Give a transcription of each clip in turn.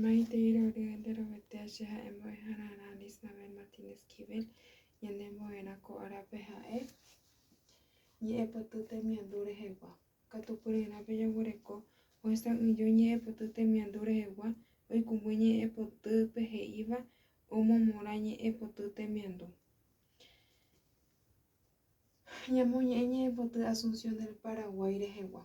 Maitei rory enterovete che ha'e mbo'ehararã Lisnabel Martínez Esquivel, ñane mbo'erã ko árape ha'e ñe'ẽpoty temiandu rehegua. Katupyryrãpe jaguereko ohesa'ỹijo ñe'ẽpoty temiandu rehegua oikũmby ñe'ẽpotýpe he'íva omomorã ñe'ẽpoty temiandu. Ñamoñe'ẽ ñe'ẽpoty Asunción del Paraguay rehegua.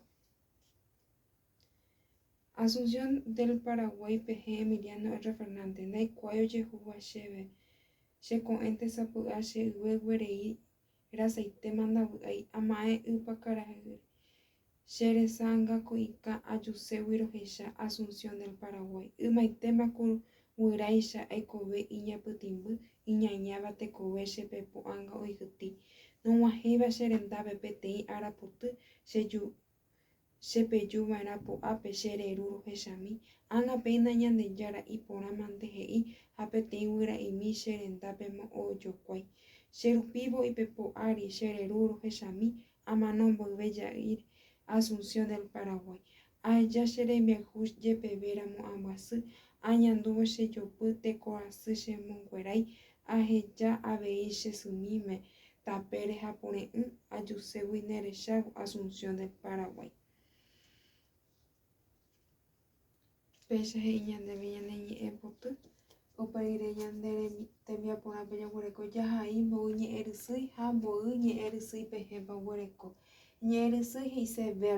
Asunción del Paraguay pehẽ Emiliano R. Fernández, ndaikuaái ojehúva chéve, che ko'ẽnte sapy'a che yveguerei rasaitéma ndavy'ái, ama'ẽ ypa karahyre, che resa anga ko ikã ajuségui rohecha Asunción del Paraguay, ymaitéma ku guyráicha aikove iñapytĩmby iñañáva tekove che pepo anga oikytĩ, nog̃uahẽiva che rendápe peteĩ ára poty che ju Che peju va'erã po'ápe che reru rohechami, ág̃a péina Ñandejára iporã mante he'i ha peteĩ guyra'imi che rendápema ojokuái. Che rupívo ipepo ári che reru rohechami amano mboyve ja'íre Asunción del Paraguay. Aheja che rembiayhu jepeve ramo ambyasy, añandúvo che jopy teko asy che monguerái, aheja avei che symíme Tapére ha pore'ỹ ajuségui ne rechávo Asunción del Paraguay. Péicha he'i ñandéve ñane ñe'ẽ poty, upe rire ñande tembiaporãpe jaguereko jahai mboy ñe'ẽ rysýi ha mboy ñe'ẽ rysýi pehẽpa oguereko. Ñe'ẽ rysýi he'ise verbo.